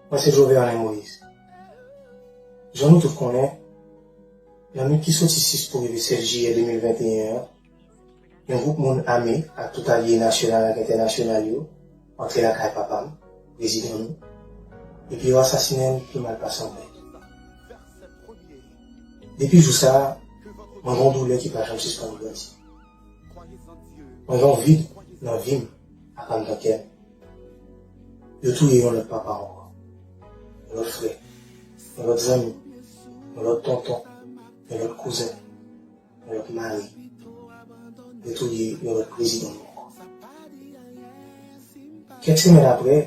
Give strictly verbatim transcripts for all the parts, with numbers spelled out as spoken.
Mwen se Jovenel Moïse. Jan nou tout konnen, nan nwit ki soti sis pou rive sèt jiyè de mil venteyen an, yon gwoup moun ame ak tout alye nasyonal ak entènasyonal yo antre lakay papa m, prezidan nou, epi yo asasinen l pi mal pase anmè. Depi jou sa a, mwen gen yon doulè ki pa janm sispann grandi. Mwen gen yon vid nan vi m ak anndan kè m. Yo touye yon lòt papa ankò, yon lòt frè, yon lòt zanmi, yon lòt tonton, yon lòt kouzen, yon lòt mari. Yo touye yon lòt prezidan nou ankò. Kèk semèn apre,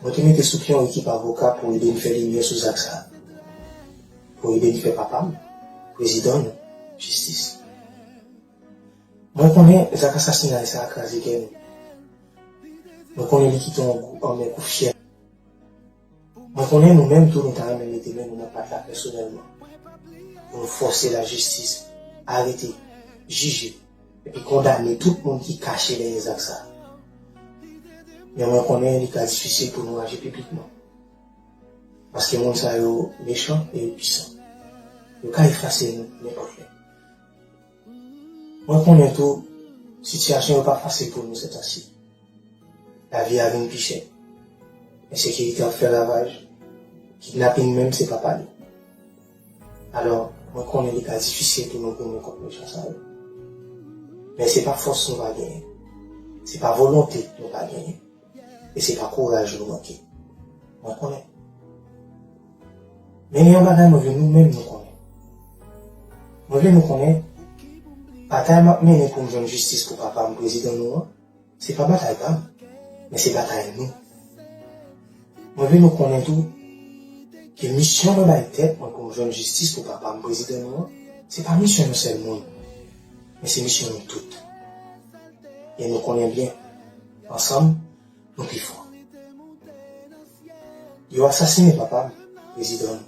mwen te mete sou pye yon ekip avoka pou ede n fè limyè sou zak sa a, pou ede n fè papa m, prezidan nou, jistis. Mwen konnen zak asasinay sa a kraze kè nou. Mwen konnen li kite yon gou anmè kou fyèl. Mwen konnen nou menm tou nou ta renmen mete men nou nan pat la pèsonèlman pou nou fòse lajistis arete, jije, epi kondane tout moun ki kache dèyè zak sa a. Men mwen konnen li ka difisil pou nou aji piblikman, paske moun sa yo mechan e yo pwisan. Yo ka efase nou nenpòt lè. Mwen konnen tou, sitiyasyon yo pa fasil pou nou sètansi. Lavi a vin pi chè. Ensekirite ap fè ravaj. Kidnaping menm se pa pale. Alò, mwen konnen li ka difisil pou nou goumen kont mechan sa yo. Men se pa fòs nou pa genyen. Se pa volonte nou pa genyen. E se pa kouraj nou manke. Mwen konnen. Men gen yon bagay mwen vle nou menm nou konnen. Mwen vle nou konnen, batay m ap mennen pou m jwenn jistis pou papa m, prezidan nou an, se pa batay pa m, men se batay nou. Mwen vle nou konnen tou ke misyon mwen bay tèt mwen pou m jwenn jistis pou papa m, prezidan nou an, se pa misyon yon sèl moun, men se misyon nou tout. E nou konnen byen, ansanm, nou pi fò. Yo asasinen papa m, prezidan nou.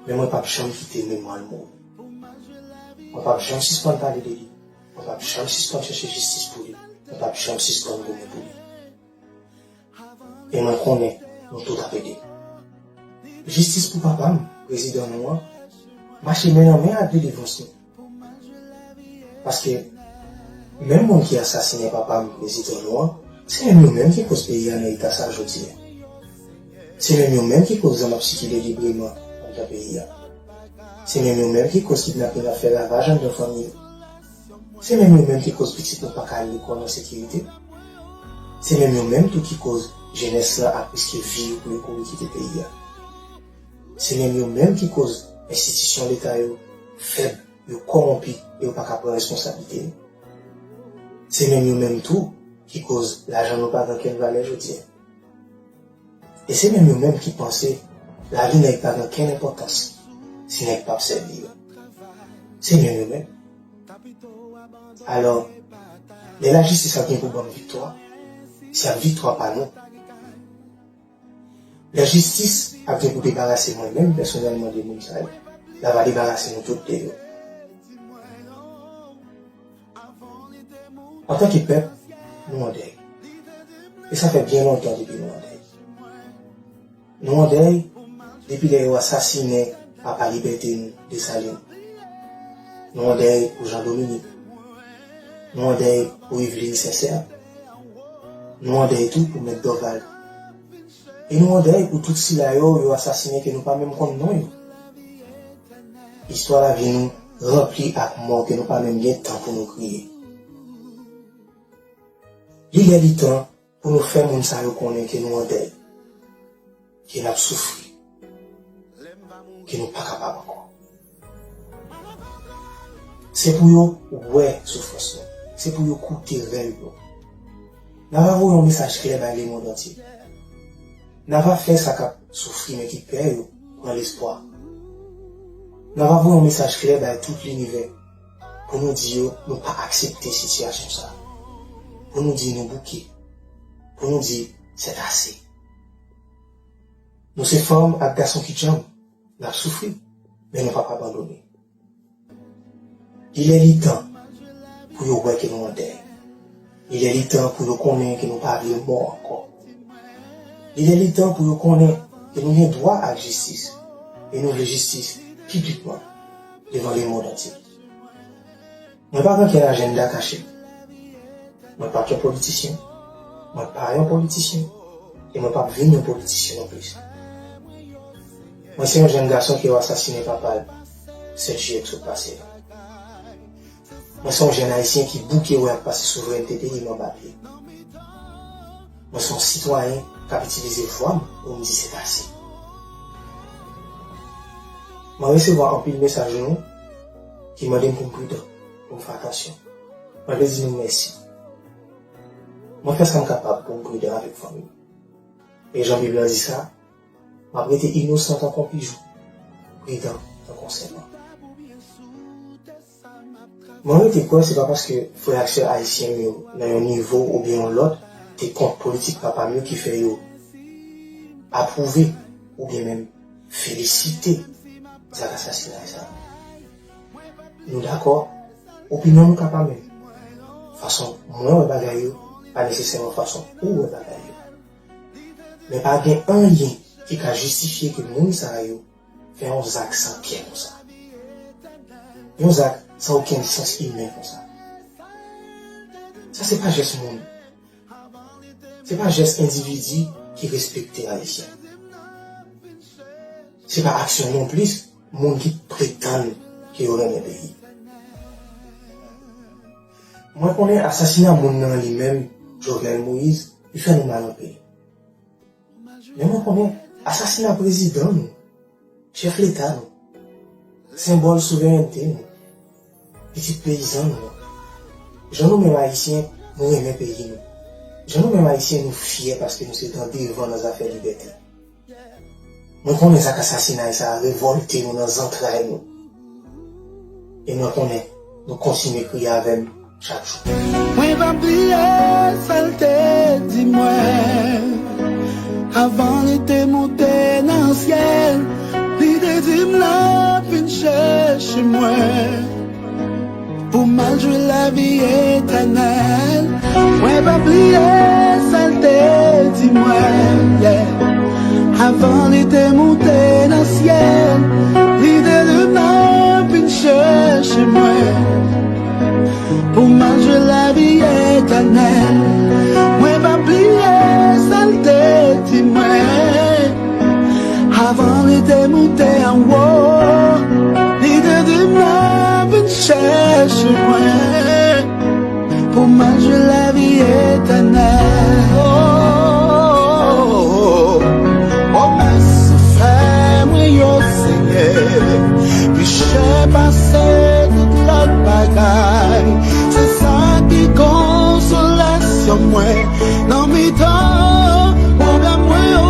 Men mwen p ap janm kite memwa l mouri. Mwen p ap janm sispann pale de li. Mwen p ap janm sispann chèche jistis pou li. Mwen p ap janm sispann goumen pou li. E mwen konnen nou tout ap ede m. Jistis pou papa m, prezidan nou an, mache men nan men ak delivrans nou. Paske menm moun ki asasinen papa m, prezidan nou an, se menm yo menm ki koz peyi a nan eta sa jodi a. Se menm yo menm ki koz zam ap sikile libreman anndan peyi a. Se menm yo menm ki koz kidnaping ap fè ravaj anndan fanmi yo. Se menm yo menm ki koz pitit nou pa ka al lekòl an sekirite. Se menm yo menm tou ki koz jenès la ap riske vi yo pou yo kouri kite peyi a. Se menm yo menm ki koz enstitisyon leta yo fèb, yo kòwonpi, e yo pa ka pran responsablite yo. Se menm yo menm tou ki koz lajan nou pa gen okenn valè jodi a. E se menm yo menm ki panse lavi nèg pa gen okenn enpòtans si nèg p ap sèvi yo. Se menm yo menm. Alò, lè lajistis ap gen pou ban m viktwa, se ap viktwa pa nou. Lè jistis ap gen pou debarase mwen menm pèsonèlman de moun sa yo, l ava debarase nou tout de yo. Antanke pèp, nou an dèy. E sa fè byen lontan depi nou an dèy. Nou an dèy depi lè yo asasinen papa libète nou, Desalin. Nou an dèy pou Jan Dominik. Nou an dèy pou Yveline Sensè. Nou an dèy tou pou Mèt Dòval. E nou an dèy pou tout sila yo yo asasinen ke nou pa menm konn non yo. Istwa lavi nou ranpli ak mò ke nou pa menm gen tan pou nou kriye. Li lè li tan pou nou fè moun sa yo konnen ke nou an dèy, ke n ap soufri, ke nou pa kapab ankò. Se pou yo wè soufrans nou. Se pou yo koute rèl nou. N ava voye yon mesaj klè bay lemonn antye. N ava fè sa k ap soufri men ki pè yo pran lespwa. N ava voye yon mesaj klè bay tout linivè pou nou di yo nou pa aksepte sitiyasyon sa a. Pou nou di nou bouke. Pou nou di c'est assez. Nou se fanm ak gason ki djanm. N ap soufri, men nou p ap abandone. Li lè li tan pou yo wè ke nou an dèy. Li lè li tan pou yo konnen ke nou pa vle mò ankò. Li lè li tan pou yo konnen ke nou gen dwa ak jistis, e nou vle jistis piblikman devan lemonn antye. Mwen pa gen okenn ajanda kache. Mwen pa t yon politisyen. Mwen pa yon politisyen. E mwen p ap vin yon politisyen non plis. Mwen se yon jèn gason ke yo asasinen papa l sèt jiyè k sot pase la. Mwen se yon jèn ayisyen ki bouke wè y ap pase souvrènte peyi m anba pye. Mwen se yon sitwayen k ap itilize vwa m pou m di se pase. Mwen resevwa anpil mesaj nou ki mande m pou m pridan, pou m fè atansyon. Mwen vle di nou mèsi. Mwen fè sa m kapab pou m pridan avèk fanmi m. E jan Bib lan di sa, m ap rete inosan tankou yon pijon, pridan tankou yon sèpan. Mwen rete kwè se pa paske frè ak sè ayisyen m yo nan yon nivo oubyen yon lòt te kont politik papa m yo ki fè yo apwouve oubyen menm felisite zak asasinay sa a. Nou dakò, opinyon nou ka pa menm. Fason mwen wè bagay yo pa nesesèman fason ou wè bagay yo. Men pa gen anyen ki ka jistifye ke moun sa yo fè yon zak san kè konsa. Yon zak san okenn sans imen konsa. Sa se pa jès moun. Se pa jès endividi ki respekte Ayisyen. Se pa aksyon non plis moun ki pretann ke yo renmen peyi. Mwen konnen asasina moun nan li menm, Jovenel Moïse, li fè nou mal anpil. Men mwen konnen asasina prezidan nou, chèf leta nou, senbòl souverènte nou, pitit peyizan nou an. Jan nou menm Ayisyen, nou renmen peyi nou. Jan nou menm Ayisyen, nou fyè paske nou se tan devan nan zafè libète. Mwen konnen zak asasinay sa a revòlte nou nan zantray nou. E mwen konnen nou kontinye kriye avè m chak jou. Mwen pa bliye sa l te di mwen. Avan li te moute nan syèl, li te di m l ap vin chèche mwen pou m al jwi lavi etènèl. Mwen pa bliye sa l te di mwen, yeah. Avan li te moute nan syèl, li te di m l ap vin chèche mwen pou m al jwi lavi etènèl. Mwen pa bliye sa l te di mwen. Avan li te moute anwo, li te di m l ap vin chèche mwen pou m al jwi lavi etènèl. Oh, oh, oh, oh, mèsi fè mwen yo, Senyè, pi chè pase tout lòt bagay. Se sa ki konsolasyon mwen nan mitan pwoblèm mwen yo.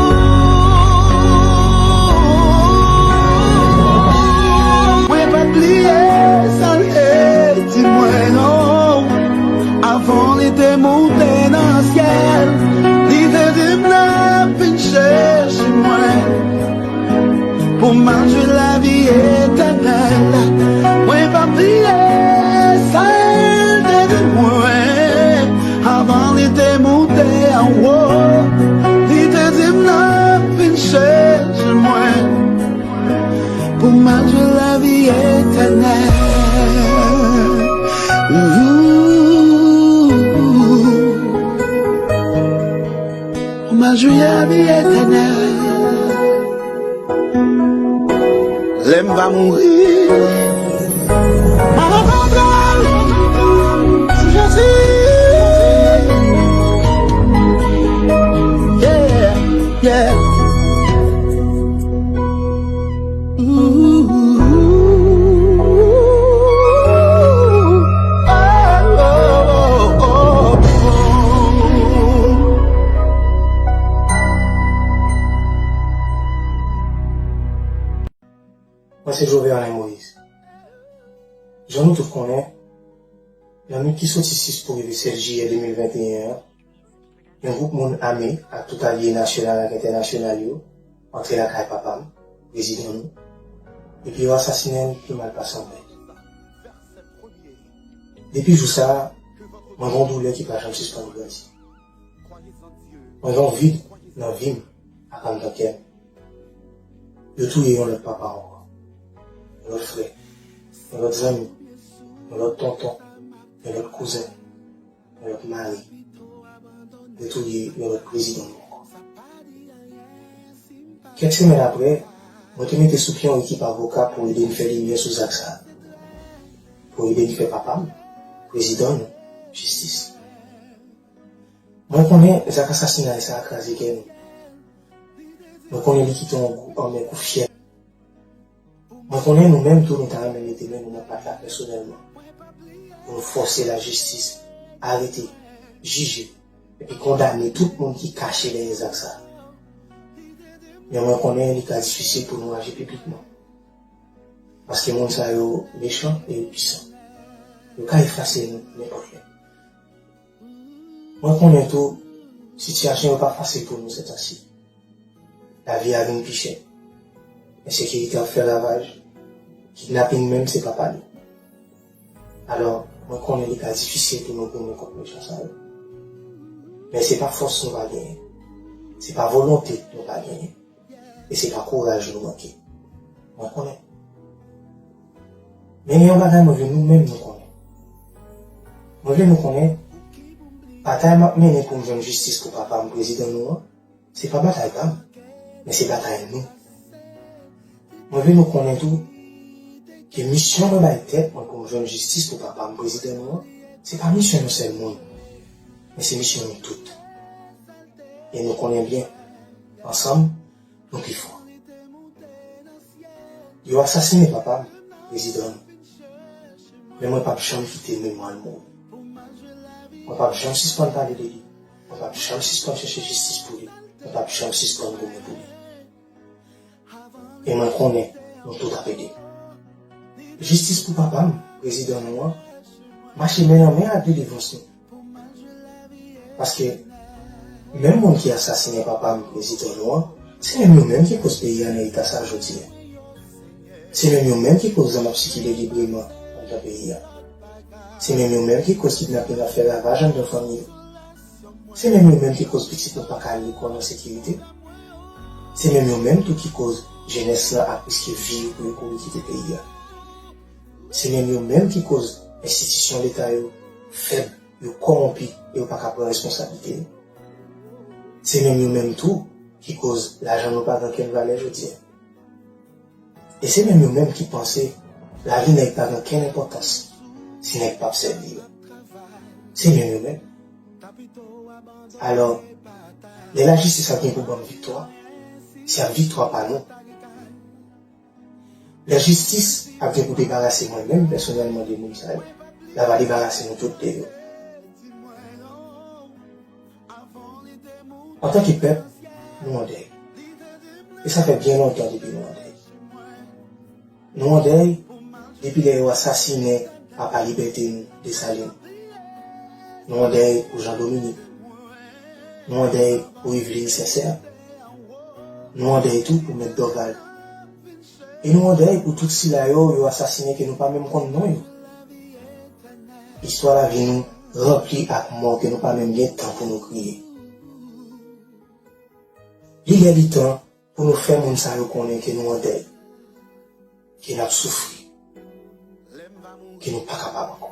Mwen pa t bliye sa l te di mwen, non. Avan li te moute nan syèl, li te di m l ap vin chèche mwen pou m al jwi lavi etènèl. Mwen pa bliye sa l te di mwen. Avan li te moute anwo, li te di m l ap vin chèche mwen pou m al jwi lavi etènèl. Ooh. Pou m al jwi lavi etènèl. Lè m va mouri, m a rankontre l sou Jezi. Yeah, yeah. Ooh, oh, oh, oh, oh. Mwen se Jovenel Moïse. Jan nou tout konnen, nan nwit ki soti sis pou rive sèt jiyè de mil venteyen an, yon gwoup moun ame ak tout alye nasyonal ak entènasyonal yo antre lakay papa m, prezidan nou, epi yo asasinen l pi mal pase yon bèt. Depi jou sa a, mwen gen yon doulè ki pa janm sispann grandi. Mwen gen yon vid nan vi m ak anndan kè m. Yo touye yon lòt papa ankò, yon lòt frè, yon lòt zanmi, yon lòt tonton, yon lòt kouzen, yon lòt mari. Yo touye yon lòt prezidan nou ankò. Kèk semèn apre, mwen te mete sou pye yon ekip avoka pou ede n fè limyè sou zak sa a, pou ede n fè papa m, prezidan nou, jistis. Mwen konnen zak asasinay sa a kraze kè nou. Mwen konnen li kite yon gou anmè kou fyèl. Mwen konnen nou menm tou nou ta renmen mete men nou nan pat la pèsonèlman pou nou fòse lajistis arete, jije, epi kondane tout moun ki kache dèyè zak sa a. Men mwen konnen li ka difisil pou nou aji piblikman. Paske moun sa yo mechan e yo pwisan. Yo ka efase nou nenpòt lè. Mwen konnen tou, sitiyasyon yo pa fasil pou nou sètansi. Lavi a vin pi chè. Ensekirite ap fè ravaj. Kidnaping menm se pa pale. Alò, mwen konnen li ka difisil pou nou goumen kont mechan sa yo. Men se pa fòs nou pa genyen. Se pa volonte nou pa genyen. E se pa kouraj nou manke. Mwen konnen. Men gen yon bagay mwen vle nou menm nou konnen. Mwen vle nou konnen, batay m ap mennen pou m jwenn jistis pou papa m, prezidan nou an, se pa batay pa m, men se batay nou. Mwen vle nou konnen tou ke misyon mwen bay tèt mwen pou m jwenn jistis pou papa m, prezidan nou an, se pa misyon yon sèl moun, men se misyon nou tout. E nou konnen byen, ansanm, nou pi fò. Yo asasinen papa m, prezidan m. Men mwen p ap janm kite memwa l mouri. Mwen p ap janm sispann pale de li. Mwen p ap janm sispann chèche jistis pou li. Mwen p ap janm sispann goumen pou li. E mwen konnen nou tout ap ede m. Jistis pou papa m, prezidan nou an, mache men nan men ak delivrans nou. Paske menm moun ki asasinen papa m, prezidan nou an, se menm yo menm ki koz peyi a nan eta sa jodi a. Se menm yo menm ki koz zam ap sikile libreman anndan peyi a. Se menm yo menm ki koz kidnaping ap fè ravaj anndan fanmi yo. Se menm yo menm ki koz pitit nou pa ka al lekòl an sekirite. Se menm yo menm tou ki koz jenès lan ap riske vi yo pou yo kouri kite peyi a. Se menm yo menm ki koz enstitisyon leta yo fèb, yo kòwonpi e yo pa ka pran responsablite yo. Se menm yo menm tou ki koz lajan nou pa gen okenn valè jodi a. E se menm yo menm ki panse lavi nèg pa gen okenn enpòtans si nèg p ap sèvi yo. Se menm yo menm. Alò, lè lajistis ap gen pou ban m viktwa, se ap viktwa pa nou. Lè jistis ap gen pou debarase mwen menm pèsonèlman de moun sa yo, l ava debarase nou tout de yo. Antanke pèp, nou an dèy. E sa fè byen lontan depi nou an dèy. Nou an dèy depi lè yo asasinen papa libète nou, Desalin. Nou an dèy pou Jan Dominik. Nou an dèy pou Yveline Sincère. Nou an dèy tou pou Mèt Dorval. E nou an dèy pou tout sila yo yo asasinen ke nou pa menm konn non yo. Istwa lavi nou ranpli ak mò ke nou pa menm gen tan pou nou kriye. Li lè li tan pou nou fè moun sa yo konnen ke nou an dèy, ke n ap soufri, ke nou pa kapab ankò.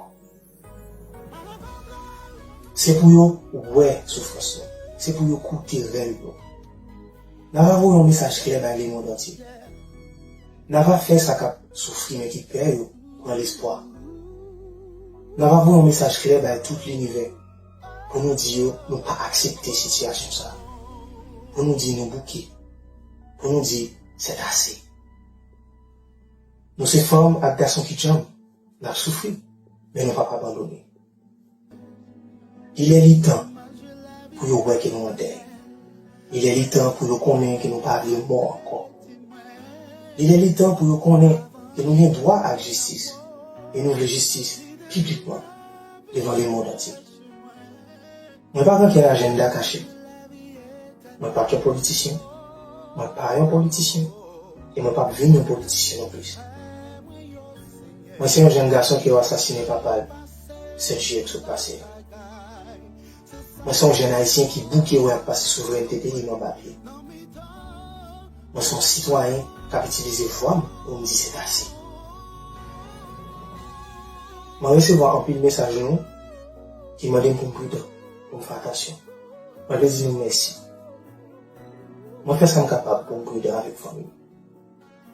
Se pou yo wè soufrans nou, se pou yo koute rèl nou. N ava voye yon mesaj klè bay lemonn antye. N ava fè sa k ap soufri men ki pè yo pran lespwa. N ava voye yon mesaj klè bay tout linivè pou nou di yo nou pa aksepte sitiyasyon sa a. Pou nou di nou bouke. Pou nou di c'est assez. Nou se fanm ak gason ki djanm, n ap soufri, men nou p ap abandone. Li lè li tan pou yo wè ke nou an dèy. Li lè li tan pou yo konnen ke nou pa vle mò ankò. Li lè li tan pou yo konnen ke nou gen dwa ak jistis, e nou vle jistis piblikman devan lemonn antye. Mwen pa gen okenn ajanda kache. Mwen pa t yon politisyen. Mwen pa yon politisyen. E mwen p ap vin yon politisyen non plis. Mwen se yon jèn gason ke yo asasinen papa l sèt jiyè k sot pase a. Mwen se yon jèn ayisyen ki bouke wè y ap pase souvrènte peyi m anba pye. Mwen se yon sitwayen k ap itilize vwa m pou m di se pase. Mwen resevwa anpil mesaj nou ki mande m pou m pridan, pou m fè atansyon. Mwen vle di nou mèsi. Mwen fè sa m kapab pou m pridan avèk fanmi m.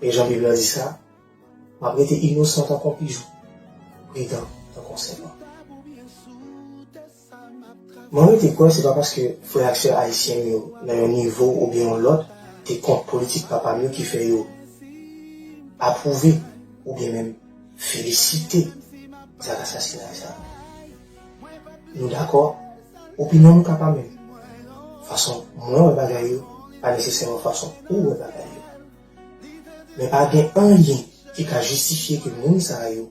E jan Bib la di sa, m ap rete inosan tankou yon pijon, pridan tankou yon sèpan. Mwen rete kwè se pa paske frè ak sè ayisyen m yo nan yon nivo oubyen yon lòt te kont politik papa m yo ki fè yo apwouve oubyen menm felisite zak asasinay sa a. Nou dakò, opinyon nou ka pa menm. Fason mwen wè bagay yo pa nesesèman fason ou wè bagay yo. Men pa gen anyen ki ka jistifye ke moun sa yo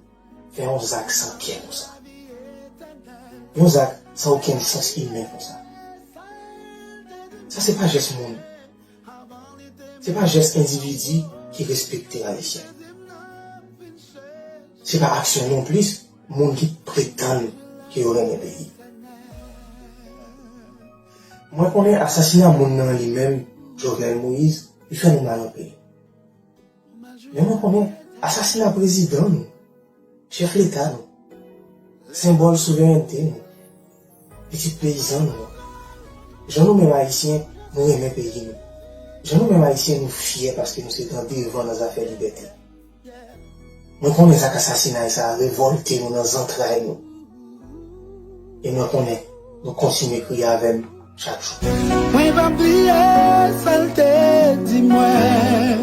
fè yon zak san kè konsa. Yon zak san okenn sans imen konsa. Sa se pa jès moun. Se pa jès endividi ki respekte Ayisyen. Se pa aksyon nonplis moun ki pretann ke yo renmen peyi. Mwen konnen asasina moun nan li menm, Jovenel Moïse, li fè nou mal anpil. Men mwen konnen asasina prezidan nou, chèf leta nou, senbòl souverènte nou, pitit peyizan nou an. Jan nou menm Ayisyen, nou renmen peyi nou. Jan nou menm Ayisyen, nou fyè paske nou se tan devan nan zafè libète. Mwen konnen zak asasinay sa a revòlte nou nan zantray nou. E mwen konnen nou kontinye kriye avè m chak jou. Mwen pa bliye sa l te di mwen.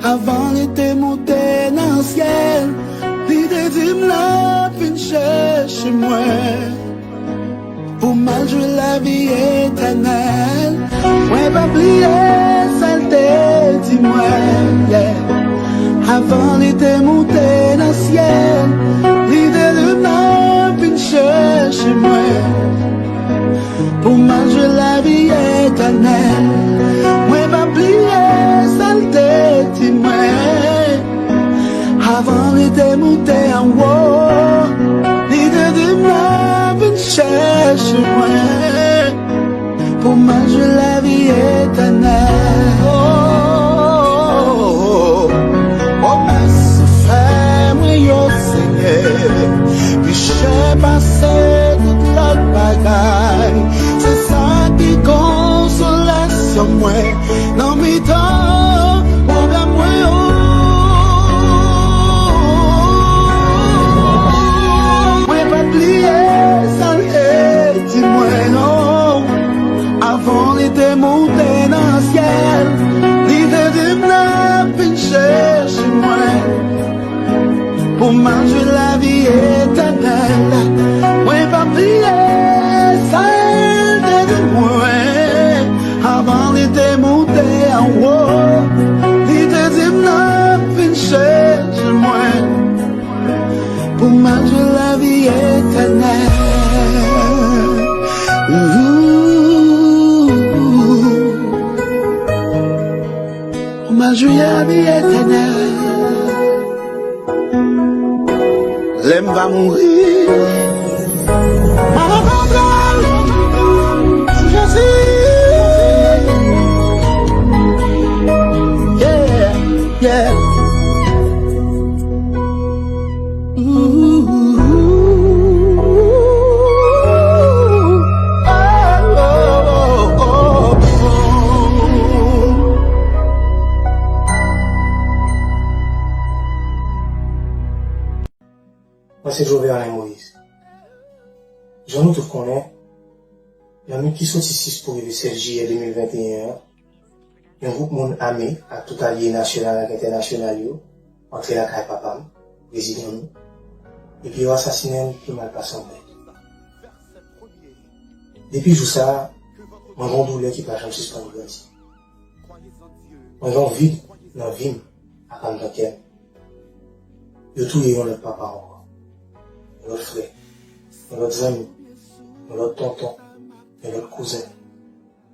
Avan li te moute nan syèl, li te di m l ap vin chèche mwen pou m al jwi lavi etènèl. Mwen pa bliye sa l te di mwen, yeah. Avan li te moute nan syèl, li te di m l ap vin chèche mwen pou m al jwi lavi etènèl. Mwen pa bliye sa l te di mwen. Avan li te moute anwo, li te di m l ap vin chèche mwen pou m al jwi lavi etènèl. Oh, pwomès ou fè mwen yo, Senyè, pi chè pase tout lòt bagay. Se sa ki konsolasyon mwen nan mitan pwoblèm mwen yo. Mwen pa t bliye sa l te di mwen non. Avan li te moute nan syèl, li te di m l ap vin chèche mwen pou m al jwi lavi etènèl. Mwen pa bliye sa l te di mwen. Avan li te moute anwo, li te di m l ap vin chèche mwen pou m al jwi lavi etènèl. Ooh. Pou m al jwi lavi etènèl. Lè m va mouri, m a rankontre l sou Jezi. Yeah, yeah. Ooh, oh, oh, oh, oh. Mwen se Joverlin Moïse. Jan nou tout konnen, nan nwit ki soti sis pou rive sèt jiyè de mil venteyen an, yon gwoup moun ame ak tout alye nasyonal ak entènasyonal yo antre lakay papa m, prezidan nou, epi yo asasinen l pi mal pase yon bèt. Depi jou sa a, mwen gen yon doulè ki pa janm sispann grandi. Mwen gen yon vid nan vi m ak anndan kè m. Yo touye yon lòt papa ankò, yon lòt frè, yon lòt zanmi, yon lòt tonton, yon lòt kouzen,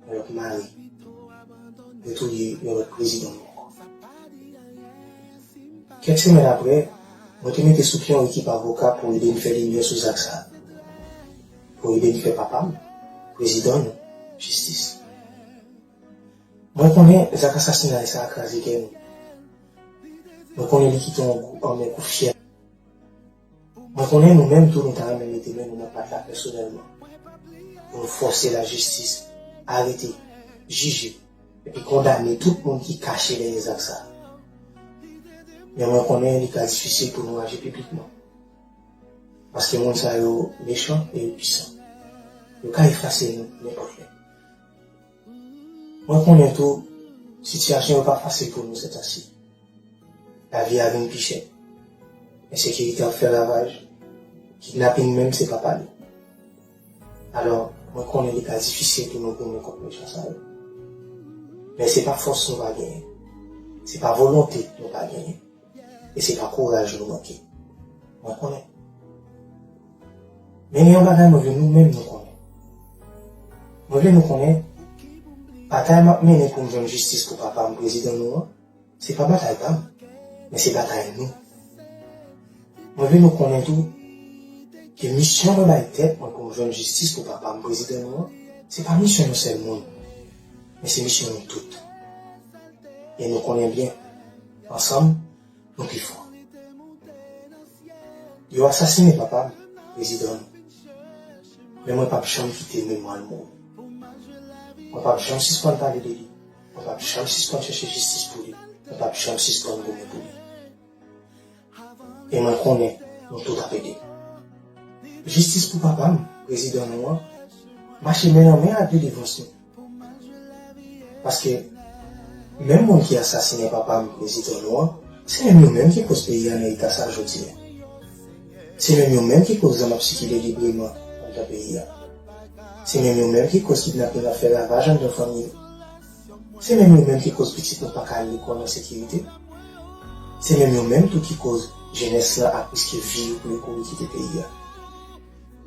yon lòt mari. Yo touye yon lòt prezidan nou ankò. Kèk semèn apre, mwen te mete sou pye yon ekip avoka pou ede n fè limyè sou zak sa a, pou ede n fè papa m, prezidan nou, jistis. Mwen konnen zak asasinay sa a kraze kè nou. Mwen konnen li kite yon gou anmè kou fyèl. Mwen konnen nou menm tou nou ta renmen mete men nou nan pat la pèsonèlman pou nou fòse lajistis arete, jije, epi kondane tout moun ki kache dèyè zak sa a. Men mwen konnen li ka difisil pou nou aji piblikman. Paske moun sa yo mechan e yo pwisan. Yo ka efase nou nenpòt lè. Mwen konnen tou, sitiyasyon yo pa fasil pou nou sètasi. Lavi a vin pi chè. Ensekirite ap fè ravaj. Kidnaping menm se pa pale. Alò, mwen konnen li ka difisil pou nou goumen kont mechan sa yo. Men se pa fòs nou pa genyen. Se pa volonte nou pa genyen. E se pa kouraj nou manke. Mwen konnen. Men gen yon bagay mwen vle nou menm nou konnen. Mwen vle nou konnen, batay m ap mennen pou m jwenn jistis pou papa m, prezidan nou an, se pa batay pa m, men se batay nou. Mwen vle nou konnen tou ke misyon mwen bay tèt mwen pou m jwenn jistis pou papa m, prezidan nou an, se pa misyon yon sèl moun, men se misyon nou tout. E nou konnen byen, ansanm, nou pi fò. Yo asasinen papa m, prezidan nou. Men mwen p ap janm kite memwa l mouri. Mwen p ap janm sispann pale de li. Mwen p ap janm sispann chèche jistis pou li. Mwen p ap janm sispann goumen pou li. E mwen konnen nou tout ap ede m. Jistis pou papa m, prezidan nou an, mache men nan men ak delivans nou. Paske, menm moun ki asasinen papa m, prezidan nou an, se menm yo menm ki koz peyi a nan eta sa jodi a. Se menm yo menm ki koz zam ap sikile libreman anndan peyi a. Se menm yo menm ki koz kidnaping ap fè ravaj anndan fanmi yo. Se menm yo menm ki koz pitit nou pa ka al lekòl an sekirite. Se menm yo menm tou ki koz jenès lan ap riske vi yo pou yo kouri kite peyi a.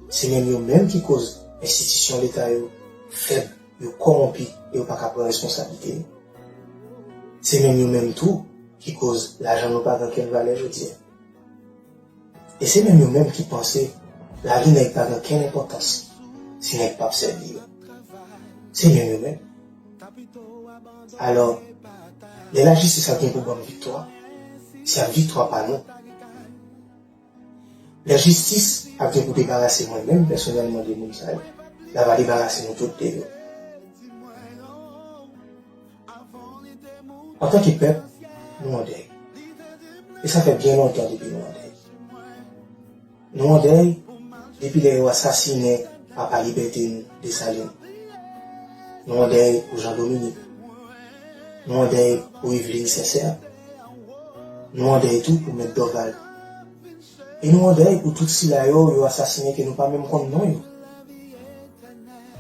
Se menm yo menm ki koz enstitisyon leta yo fèb, yo kòwonpi e yo pa ka pran responsablite yo. Se menm yo menm tou ki koz lajan nou pa gen okenn valè jodi a. E se menm yo menm ki panse lavi nèg pa gen okenn enpòtans si nèg p ap sèvi yo. Se menm yo menm. Alò, lè lajistis ap gen pou ban m viktwa, se ap viktwa pa nou. Lè jistis ap gen pou debarase mwen menm pèsonèlman de moun sa yo, l ava debarase nou tout de yo. Antanke pèp, nou an dèy. E sa fè byen lontan depi nou an dèy. Nou an dèy depi lè yo asasinen papa libète nou, Desalin. Nou an dèy pou Jan Dominik. Nou an dèy pou Yvelin Sensè. Nou an dèy tou pou Mèt Dòval. E nou an dèy pou tout sila yo yo asasinen ke nou pa menm konn non yo.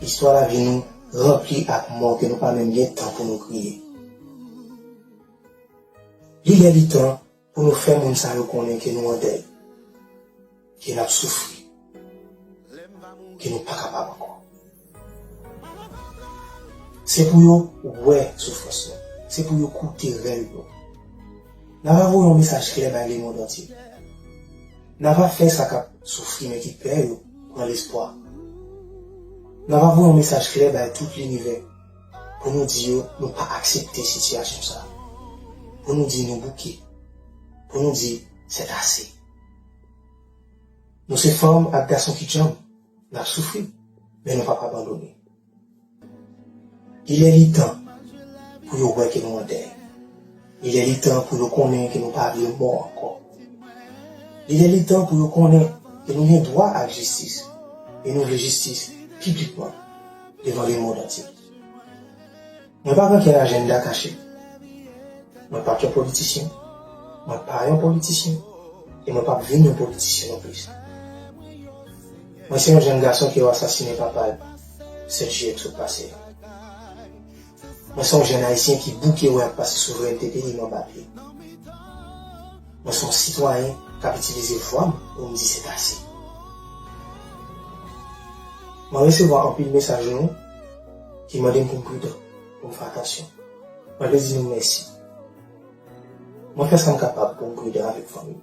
Istwa lavi nou ranpli ak mò ke nou pa menm gen tan pou nou kriye. Li lè li tan pou nou fè moun sa yo konnen ke nou an dèy, ke n ap soufri, ke nou pa kapab ankò. Se pou yo wè soufrans nou. Se pou yo koute rèl nou. N ava voye yon mesaj klè bay lemonn antye. N ava fè sa k ap soufri men ki pè yo pran lespwa. N ava voye yon mesaj klè bay tout linivè pou nou di yo nou pa aksepte sitiyasyon sa a. Pou nou di nou bouke. Pou nou di c'est assez. Nou se fanm ak gason ki djanm. N ap soufri, men nou p ap abandone. Li lè li tan pou yo wè ke nou an dèy. Li lè li tan pou yo konnen ke nou pa vle mò ankò. Li lè li tan pou yo konnen ke nou gen dwa ak jistis, e nou vle jistis piblikman devan lemonn antye. Mwen pa gen okenn ajanda kache. Mwen pa t yon politisyen. Mwen pa yon politisyen. E mwen p ap vin yon politisyen nonplis. Mwen se yon jèn gason ke yo asasinen papa l sèt jiyè k sot pase a. Mwen se yon jèn ayisyen ki bouke wè y ap pase souvrènte peyi m anba pye. Mwen se yon sitwayen k ap itilize vwa m pou m di c'est assez. Mwen resevwa anpil mesaj nou ki mande m pou m pridan, pou m fè atansyon. Mwen vle di nou mèsi. Mwen fè sa m kapab pou m pridan avèk fanmi m.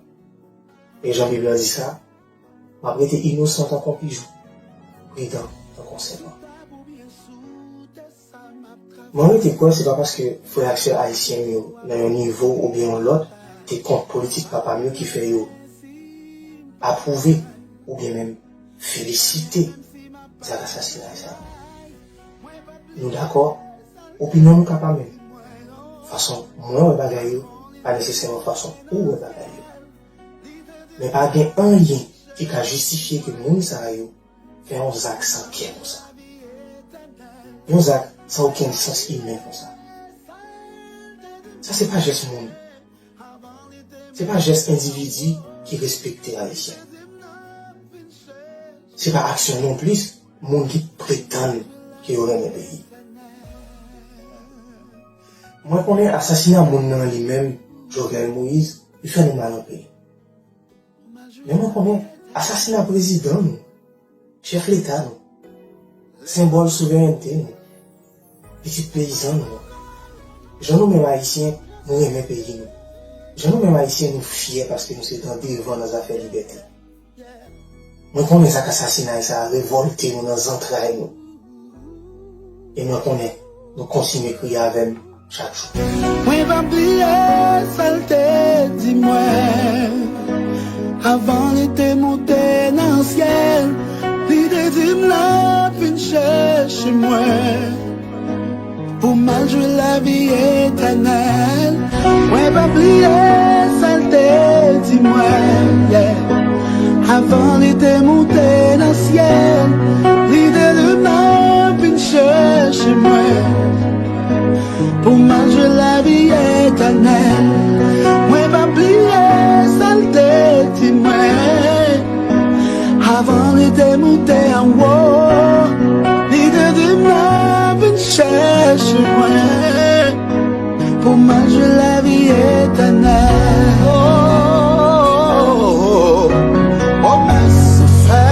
E jan Bib la di sa, m ap rete inosan tankou yon pijou, pridan tankou yon sèpan. Mwen rete kwè se pa paske frè ak sè ayisyen m yo nan yon nivo oubyen yon lòt te kont politik papa m yo ki fè yo apwouve oubyen menm felisite zak asasinay sa a. Nou dakò, opinyon nou ka pa menm. Fason mwen wè bagay yo pa nesesèman fason ou wè bagay yo. Men pa gen anyen ki ka jistifye ke moun sa yo fè yon zak san kè konsa. Yon zak san okenn sans imen konsa. Sa se pa jès moun. Se pa jès endividi ki respekte Ayisyen. Se pa aksyon nonplis moun ki pretann ke yo renmen peyi. Mwen konnen asasina moun nan li menm, Jovenel Moïse, li fè nou mal anpil. Men mwen konnen asasina prezidan nou, chèf leta nou, senbòl souverènte nou, pitit peyizan nou an. Jan nou menm Ayisyen, nou renmen peyi nou. Jan nou menm Ayisyen, nou fyè paske nou se tan devan nan zafè libète. Mwen konnen zak asasinay sa a revòlte nou nan zantray nou. E mwen konnen nou kontinye kriye avè m chak jou. Mwen pa bliye sa l te di mwen. Avan li te monte nan syèl, li te di m l ap vin chèche mwen. Pou m al jwi lavi etènèl. Mwen pa bliye sa l te di mwen, yeah. Avan li te monte nan syèl, li te di m l ap vin chèche mwen. Pou m al jwi lavi etènèl. Mwen pa bliye sa l te di mwen. Avan li te monte anwo, li te di m l ap vin chèche mwen. Pou m al jwi lavi etènèl. Oh, pwomès ou fè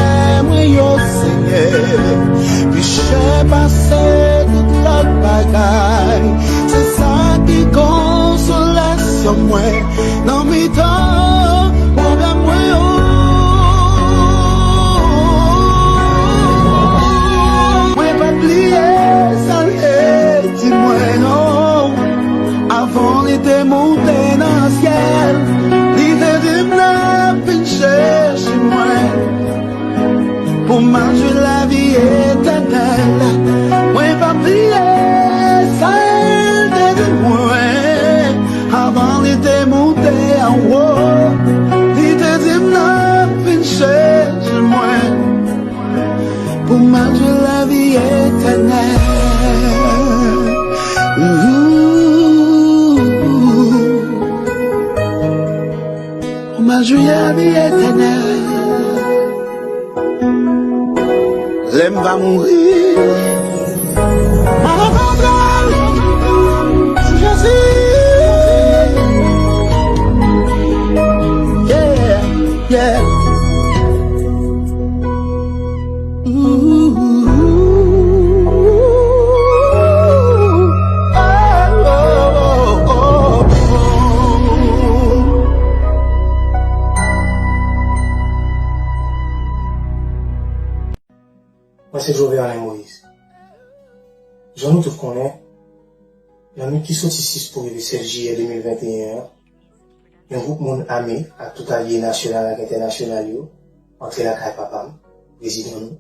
mwen yo, Senyè, pi chè pase tout lòt bagay. Se sa ki konsolasyon mwen nan mitan pwoblèm mwen yo. Mwen pa bliye sa l te di mwen non. Avan li te monte nan syèl, li te di m l ap vin chèche mwen. Pou m al jwi lavi etènèl. Mwen pa bliye sa l te di mwen. Avan li te monte anwo, li te di m l ap vin chèche mwen. Pou m al jwi lavi etènèl. Ooh. Pou m al jwi lavi etènèl. Lè m va mouri, m a rankontre l sou Jezi. Yeah, yeah. Ooh, oh, oh, oh, oh. Mwen se Jovenel Moïse. Jan nou tout konnen, nan nwit ki soti sis pou rive sèt jiyè de mil venteyen an, yon gwoup moun ame ak tout alye nasyonal ak entènasyonal yo antre lakay papa m, prezidan nou,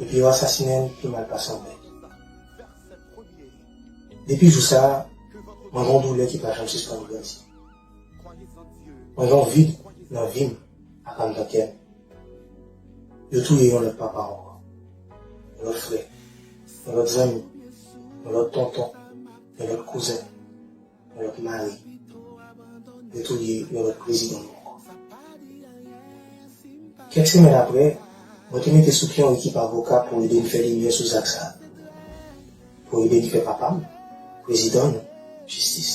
epi yo asasinen l pi mal pase yon bèt. Depi jou sa a, mwen gen yon doulè ki pa janm sispann grandi. Mwen gen yon vid nan vi m ak anndan kè m. Yo touye yon lòt papa ankò, yon lòt frè, yon lòt zanmi, yon lòt tonton, yon lòt kouzen, yon lòt mari. Yo touye yon lòt prezidan nou ankò. Kèk semèn apre, mwen te mete sou pye yon ekip avoka pou ede n fè limyè sou zak sa a, pou ede n fè papa m, prezidan nou, jistis.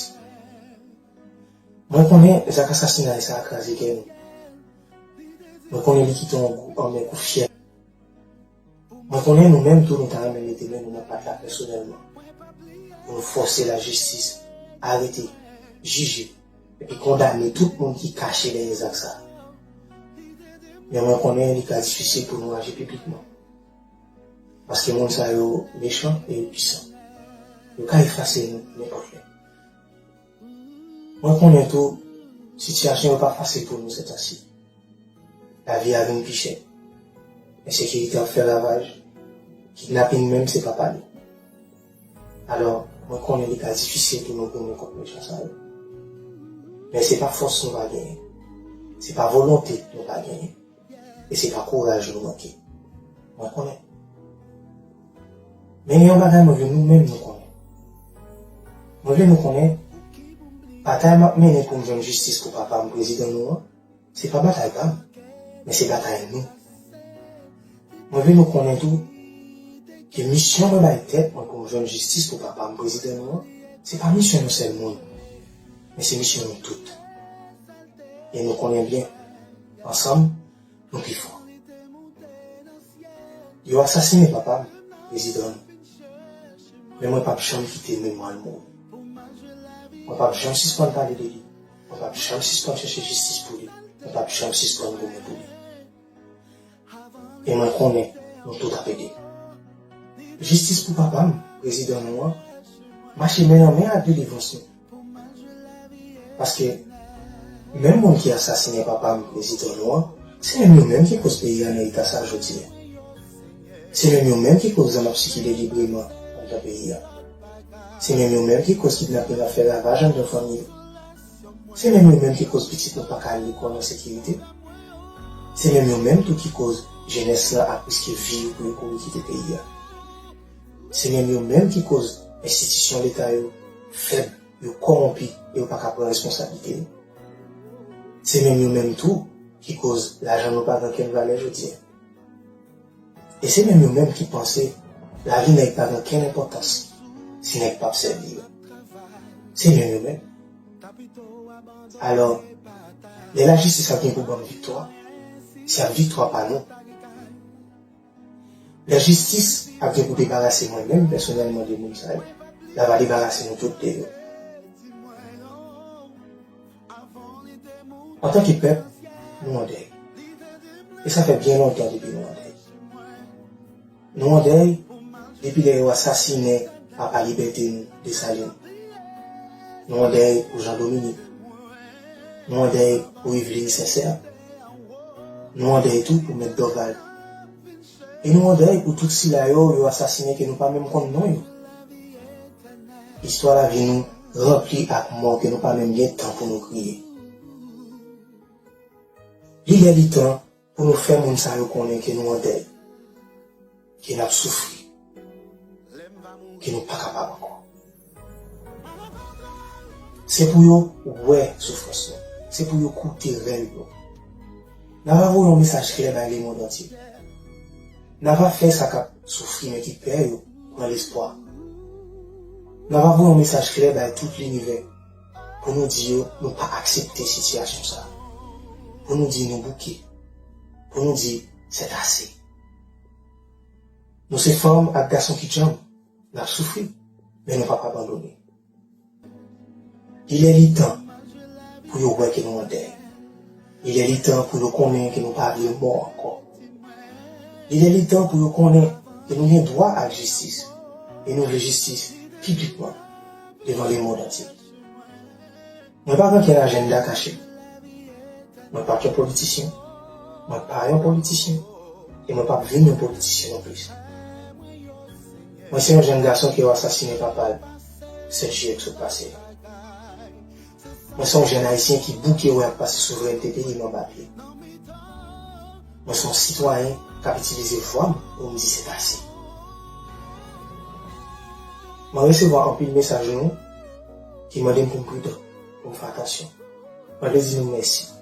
Mwen konnen zak asasinay sa a kraze kè nou. Mwen konnen li kite yon gou anmè kou fyèl. Mwen konnen nou menm tou nou ta renmen mete men nou nan pat la pèsonèlman pou nou fòse lajistis arete, jije, epi kondane tout moun ki kache dèyè zak sa a. Men mwen konnen li ka difisil pou nou aji piblikman. Paske moun sa yo mechan e yo pwisan. Yo ka efase nou nenpòt lè. Mwen konnen tou, sitiyasyon yo pa fasil pou nou sètansi. Lavi a vin pi chè. Ensekirite ap fè ravaj. Kidnaping menm se pa pale. Alò, mwen konnen li ka difisil pou nou goumen kont mechan sa yo. Men se pa fòs nou pa genyen. Se pa volonte nou pa genyen. E se pa kouraj nou manke. Mwen konnen. Men gen yon bagay mwen vle nou menm nou konnen. Mwen vle nou konnen, batay m ap mennen pou m jwenn jistis pou papa m, prezidan nou an, se pa batay pa m, men se batay nou. Mwen vle nou konnen tou, ke misyon mwen bay tèt mwen pou m jwenn jistis pou papa m, prezidan nou an, se pa misyon yon sèl moun, men se misyon nou tout. E nou konnen byen, ansanm, nou pi fò. Yo asasinen papa m, prezidan nou. Men mwen p ap janm kite memwa l mouri. Mwen p ap janm sispann pale de li. Mwen p ap janm sispann chèche jistis pou li. Mwen p ap janm sispann goumen pou li. E mwen konnen nou tout ap ede m. Jistis pou papa m, prezidan nou an, mache men nan men ak delivrans nou. Paske, menm moun ki asasinen papa m, prezidan nou an, se menm yo menm ki koz peyi a nan eta sa jodi a. Se menm yo menm ki koz zam ap sikile libreman anndan peyi a. Se menm yo menm ki koz kidnaping ap fè ravaj anndan fanmi yo. Se menm yo menm ki koz pitit nou pa ka al lekòl an sekirite. Se menm yo menm tou ki koz jenès lan ap riske vi yo pou yo kouri kite peyi a. Se menm yo menm ki koz enstitisyon leta yo fèb, yo kòwonpi e yo pa ka pran responsablite yo. Se menm yo menm tou ki koz lajan nou pa gen okenn valè jodi a. E se menm yo menm ki panse lavi nèg pa gen okenn enpòtans si nèg p ap sèvi yo. Se menm yo menm. Alò, lè lajistis ap gen pou ban m viktwa, se ap viktwa pa nou. Lè jistis ap gen pou debarase mwen menm pèsonèlman de moun sa yo, l ava debarase nou tout de yo. Antanke pèp, nou an dèy. E sa fè byen lontan depi nou an dèy. Nou an dèy depi lè yo asasinen papa libète nou, Desalin. Nou an dèy pou Jan Dominik. Nou an dèy pou Yveline Sincère. Nou an dèy tou pou Mèt Dorval. E nou an dèy pou tout sila yo yo asasinen ke nou pa menm konn non yo. Istwa lavi nou ranpli ak mò ke nou pa menm gen tan pou nou kriye. Li lè li tan pou nou fè moun sa yo konnen ke nou an dèy, ke n ap soufri, ke nou pa kapab ankò. Se pou yo wè soufrans nou. Se pou yo koute rèl nou. N ava voye yon mesaj klè bay lemonn antye. N ava fè sa k ap soufri men ki pè yo pran lespwa. N ava voye yon mesaj klè bay tout linivè pou nou di yo nou pa aksepte sitiyasyon sa a. Pou nou di nou bouke. Pou nou di c'est assez. Nou se fanm ak gason ki djanm. N ap soufri, men nou p ap abandone. Li lè li tan pou yo wè ke nou an dèy. Li lè li tan pou yo konnen ke nou pa vle mò ankò. Li lè li tan pou yo konnen ke nou gen dwa ak jistis, e nou vle jistis piblikman devan lemonn antye. Mwen pa gen okenn ajanda kache. Mwen pa t yon politisyen. Mwen pa yon politisyen. E mwen p ap vin yon politisyen non plis. Mwen se yon jèn gason ke yo asasinen papa l sèt jiyè k sot pase a. Mwen se yon jèn ayisyen ki bouke wè y ap pase souvrènte peyi m anba pye. Mwen se yon sitwayen k ap itilize vwa m pou m di se pase. Mwen resevwa anpil mesaj nou ki mande m pou m pridan, pou m fè atansyon. Mwen vle di nou mèsi.